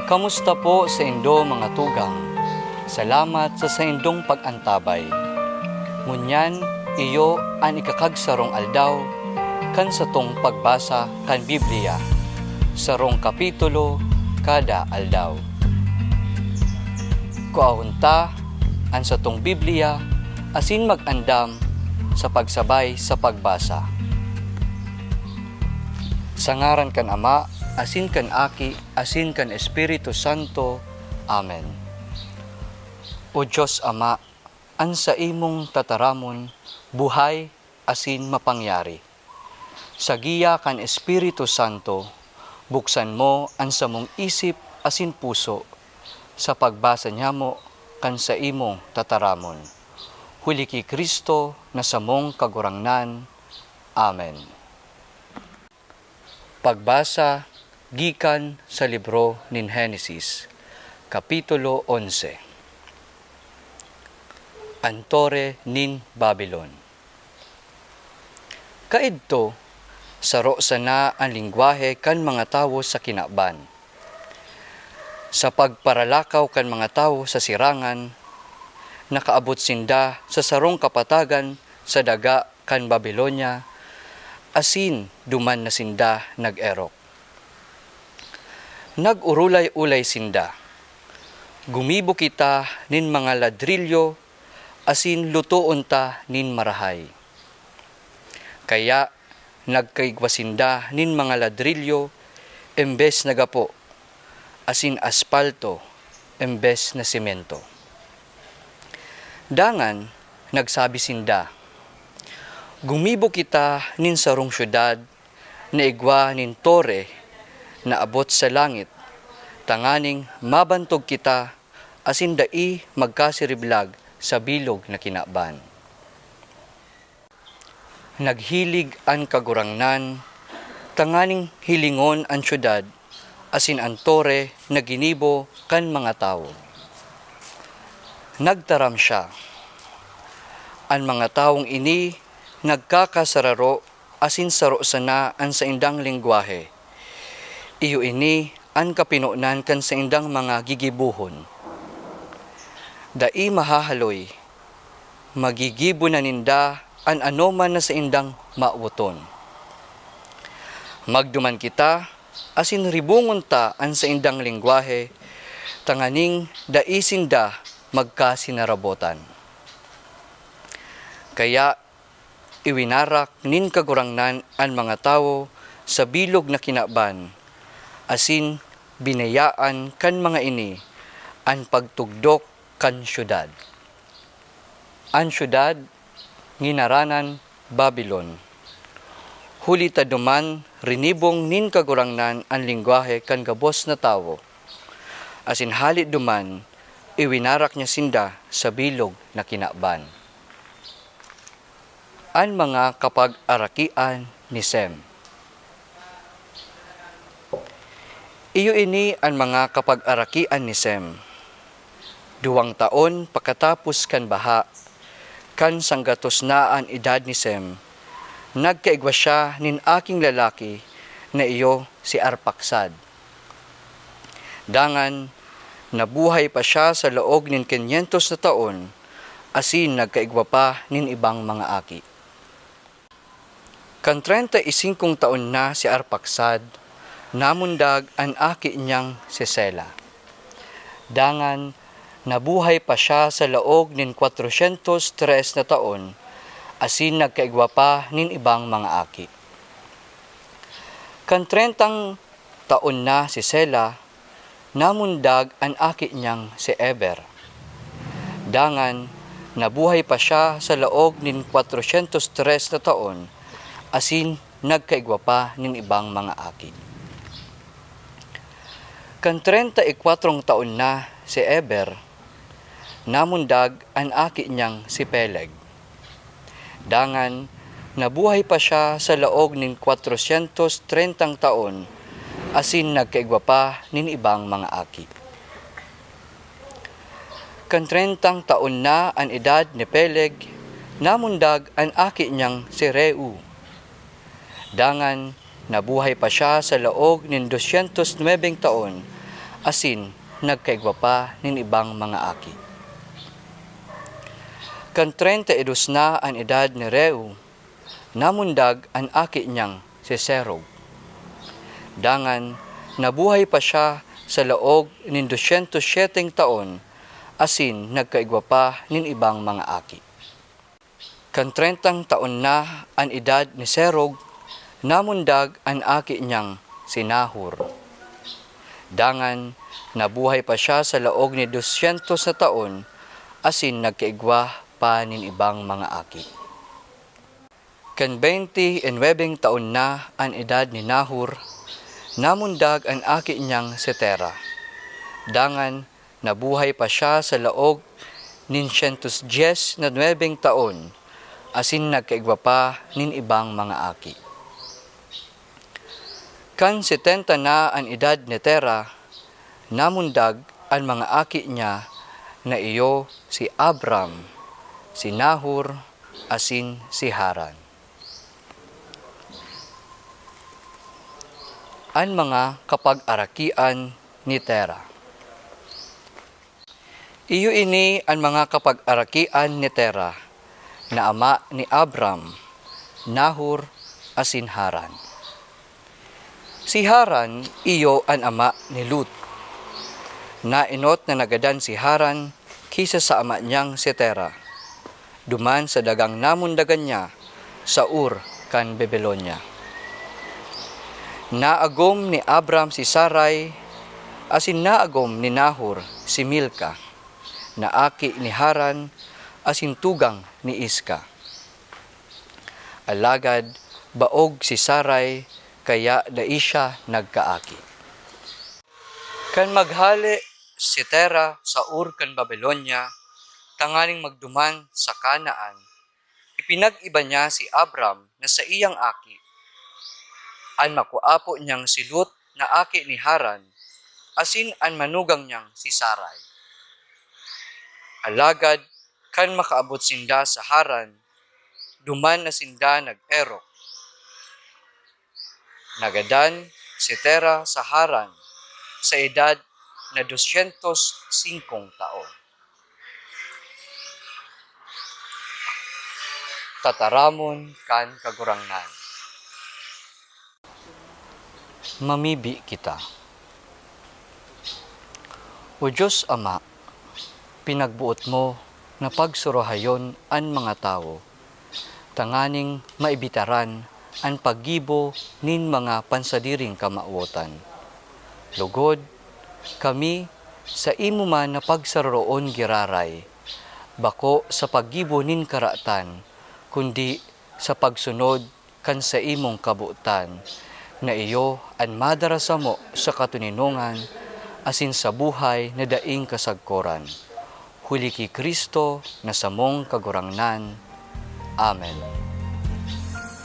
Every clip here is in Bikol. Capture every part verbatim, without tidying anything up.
Kamusta po saindo, mga tugang? Salamat sa saindong pag-antabay. Ngunyan, iyo an ikakagsarong aldaw kan satong pagbasa kan Biblia, sarong kapitulo kada aldaw. Kuahon ta an satong Biblia asin mag-andam sa pagsabay sa pagbasa. Sa ngaran kan Ama, asin kan Aki, asin kan Espiritu Santo. Amen. O Dios Ama, an saimong tataramon buhay asin mapangyari. Sa giya kan Espiritu Santo, buksan mo an samong isip asin puso sa pagbasa nyamo kan saimong tataramon. Huli ki Cristo na samong Kagurangnan. Amen. Pagbasa gikan sa libro nin Henesis, Kapitulo onse. An Tore nin Babilon. Kaidto, saro sana an lengwahe kan mga tawo sa kinaban. Sa pagparalakaw kan mga tawo sa sirangan, nakaabot sinda sa sarong kapatagan sa daga kan Babilonia, asin duman na sinda nag-erok. Nag-orolay-olay sinda, "Gumibo kita nin mga ladrilyo asin lutoon ta nin marahay." Kaya nagkaigwa sinda nin mga ladrilyo embes na gapo, asin aspalto embes na semento. Dangan nagsabi sinda, "Gumibo kita nin sarong syudad na igwa nin tore na abot sa langit, tanganing mabantog kita asin dai magkasiriblag sa bilog na kinaban." Naghilig an Kagurangnan tanganing hilingon an syudad asin an tore na ginibo kan mga tawo. Nagtaram siya, "An mga tawong ini nagkakasararo asin saro sana an saindang lengwahe. Iyo ini an kapinonan kan saindang mga gigibohon. Dai mahahaloy, magigibo na ninda an anoman na saindang mawoton. Magduman kita asin ribongon ta an saindang lengwahe, tanganing dai sinda magkasinarabotan." Kaya iwinarak nin Kagurangnan an mga tawo sa bilog na kinaban, asin binayaan kan mga ini an pagtugdok kan syudad. An syudad nginaranan Babilon. Huli ta duman rinibong nin Kagurangnan an lengwahe kan gabos na tawo, asin hale duman iwinarak niya sinda sa bilog na kinaban. An mga kapag-arakian ni Sem. Iyo ini an mga kapag-arakian ni Sem. Duwang taon pakatapos kan baha, kan sanggatos na an edad ni Sem, nagkaigwa siya nin aking lalaki na iyo si Arpaksad. Dangan, nabuhay pa siya sa laog nin kinyentos na taon, asin nagkaigwa pa nin ibang mga aki. Kan treinta y cinco taon na si Arpaksad, namundag an aki niyang si Sela. Dangan, nabuhay pa siya sa laog nin kwatrosyentos tres na taon, asin nagkaigwa pa nin ibang mga aki. Kan treintang taon na si Sela, namundag an aki niyang si Eber. Dangan, nabuhay pa siya sa laog nin kwatrosyentos tres na taon, asin nagkaigwa pa nin ibang mga aki. Kan treinta y kuwatrong taon na si Eber, namundag an aki niyang si Peleg. Dangan, nabuhay pa siya sa laog nin kwatrosyentos treintang taon, asin nagkaigwa pa nin ibang mga aki. Kan treintang taon na an edad ni Peleg, namundag an aki niyang si Reu. Dangan, nabuhay pa siya sa laog nin dosyentos nuebeng taon, asin nagkaigwa pa nin ibang mga aki. Kan treinta y dos na an edad ni Reu, namundag an aki niyang si Serug. Dangan, nabuhay pa siya sa laog nin dosyentos syeteng taon asin nagkaigwa pa nin ibang mga aki. Kan treintang taon na an edad ni Serug, namundag an aki niyang si Nahor. Dangan, nabuhay pa siya sa laog ni dosyentos na taon asin nagkaigwa pa nin ibang mga aki. Kan beinte y nuebeng taon na an edad ni Nahor, namundag an aki niyang si Tera. Dangan, nabuhay pa siya sa laog nin syentos dyes na nuebeng taon, asin nagkaigwa pa nin ibang mga aki. Kan setenta na an edad ni Tera, namundag an mga aki niya na iyo si Abram, si Nahor, asin si Haran. An mga kapag-arakian ni Tera. Iyo ini an mga kapag-arakian ni Tera, na ama ni Abram, Nahor, asin Haran. Si Haran iyo an ama ni Lot. Naenot na nagadan si Haran ki sa ama niyang si Tera, duman sa dagang namundagan niya sa Ur kan Babilonia. Naagom ni Abram si Sarai, asin naagom ni Nahor si Milca, na aki ni Haran, asin tugang ni Isca. Alagad baog si Sarai, kaya dai siya nagkaaki. Kan maghale si Tera sa Ur kan Babilonia, tanganing magduman sa Canaan, ipinag-iba niya si Abram na saiyang aki, an makuapo niyang si Lot na aki ni Haran, asin an manugang niyang si Sarai. Alagad kan makaabot sinda sa Haran, duman na sinda nag-erok. Nagadan si Tera sa Haran sa edad na dosyentos singkong taon. Tataramon kan Kagurangnan. Mamibi kita. O Dios Ama, pinagboot mo na pagsuruhayon an mga tawo, tanganing maibitaran an paggibo nin mga pansadiring kamawotan. Lugod, kami, saimo man na pagsaruroon giraray, bako sa paggibo nin karatan, kundi sa pagsunod kan saimong kabotan, na iyo an madara samo sa katoninongan asin sa buhay na daing kasagkoran. Huli ki Cristo na samong Kagurangnan. Amen.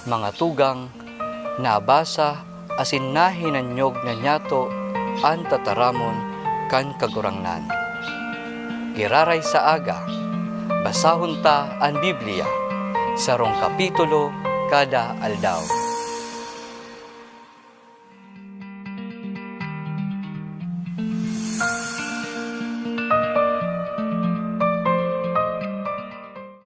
Mga tugang, nabasa asin nahinanyog na niyato an tataramon kan Kagurangnan. Giraray sa aga, basahon ta an Biblia, sarong kapitulo kada aldaw.